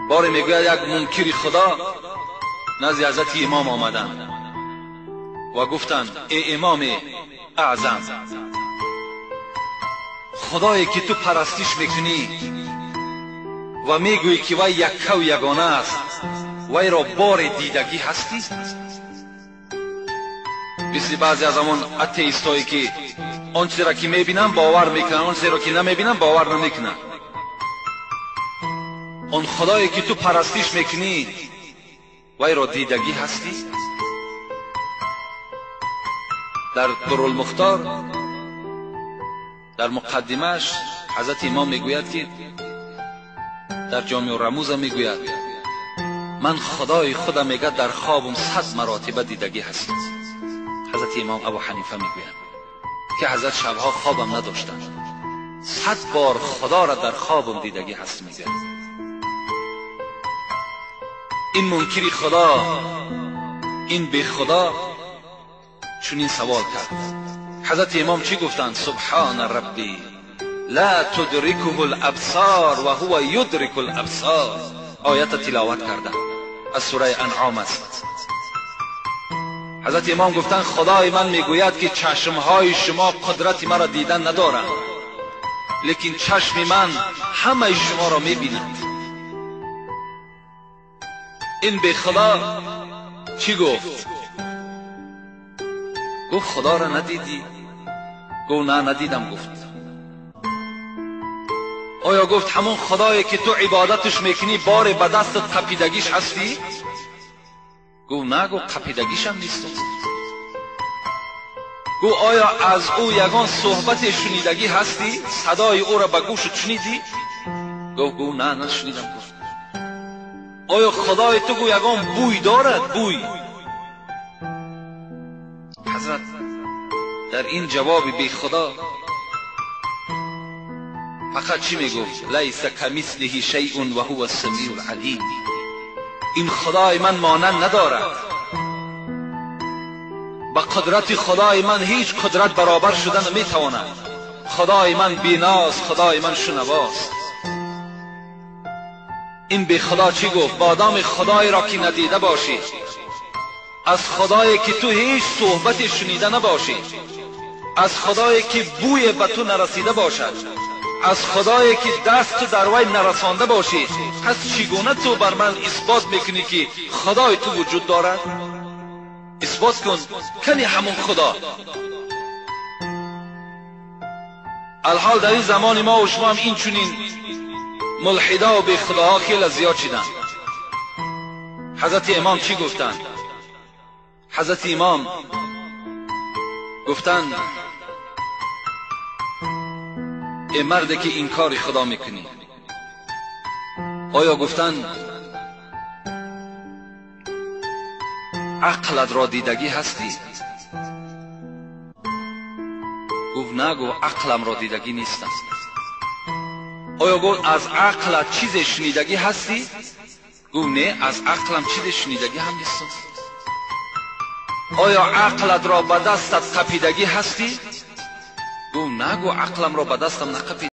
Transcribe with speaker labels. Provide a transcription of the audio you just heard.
Speaker 1: Боре мегӯяд як мункири Худо назди ҳазрати имом омаданд ва гуфтанд: эй имоми аъзам, Худое ки ту парастиш мекунӣ ва мегӯӣ ки вай яккаву ягона аст, вайро боре дидагӣ ҳастӣ? Мисли баъзе аз ҳамон атеистҳое ки он чизеро ки мебинанд бовар мекунанд, он чизеро ки намебинанд бовар намекунанд. Он Худое ки ту парастиш мекунӣ, вайро дидагӣ ҳастӣ? Дар Дурулмухтор дар муқаддимааш ҳазрати имом мегӯяд ки дар Ҷомеъ Рамуза мегӯяд: ман Худои худам мегӯяд дар хобам 100 маротиба дидагӣ ҳастам. Ҳазрати имом Абу Ҳанифа мегӯяд ки ҳазрат шабҳо хобам надоштанд, 100 бор Худоро дар хобам дидагӣ ҳаст мегӯяд. Ин мункири Худо, ин бехудо чунин савол кард. Ҳазрати имом чӣ гуфтанд? Субҳана рабби ла тудрикуҳу алабсор ва ҳува юдрику алабсор. Оята тиловат карданд, аз сураи Анъом аст. Ҳазрати имом гуфтанд: Худои ман мегӯяд ки чашмҳои шумо қудрати маро дидан надоранд, лекин чашми ман ҳамаи шуморо мебинад. Ин бехудо чӣ гуфт? Гуфт: Худоро надидӣ? Гуфт: на, надидам. Гуфт: оё гуфт ҳамон Худое ки ту ибодаташ мекунӣ боре ба дастат қапидагиш ҳастӣ? Гуфт: на, гуфт қапидагишам нест. Гуфт: оё аз ӯ ягон суҳбате шунидагӣ ҳастӣ? Садои ӯро ба гӯшат шунидӣ? Гуфт: на, нашунидам. Гуфт: оё Худои ту гу ягон бӯй дорад? Бӯй. Ҳазрат дар ин ҷавоби бехудо фақат чӣ мегуфт? Лайса камислиҳи шайъун ва ҳува самиъул алим. Ин Худои ман монанд надорад, ба қудрати Худои ман ҳеҷ қудрат баробар шуда наметавонад. Худои ман биност, Худои ман шунавост. Ин бехудо чӣ гуфт? Модоми Худоеро ки надида бошӣ, аз Худое ки ту ҳеҷ суҳбате шунида набошӣ, аз Худое ки бӯе ба ту нарасида бошад, аз Худое ки даст ту дар вай нарасонда бошӣ, пас чӣ гуна ту бар ман исбот мекунӣ ки Худои ту вуҷуд дорад? Исбот кун кани ҳамон Худо. Алҳол дар ин замони мо ва шумо ҳам ин чунин мулҳида ва бехудоҳо хеле зиёд шиданд. Ҳазрати имом чӣ гуфтанд? Ҳазрати имом гуфтанд: эй марде ки инкори Худо мекунӣ, оё гуфтанд ақлат ро дидагӣ ҳастӣ? Гуфт: на, гуфт ақламро дидагӣ нестам. Оё гуфт аз ақлат чизе шунидагӣ ҳастӣ? Гуфт: не, аз ақлам чизе шунидагӣ ҳам нестам. Оё ақлатро ба дастат қапидагӣ ҳастӣ? Гуфт: на, гуфт ақламро ба дастам нақапидам.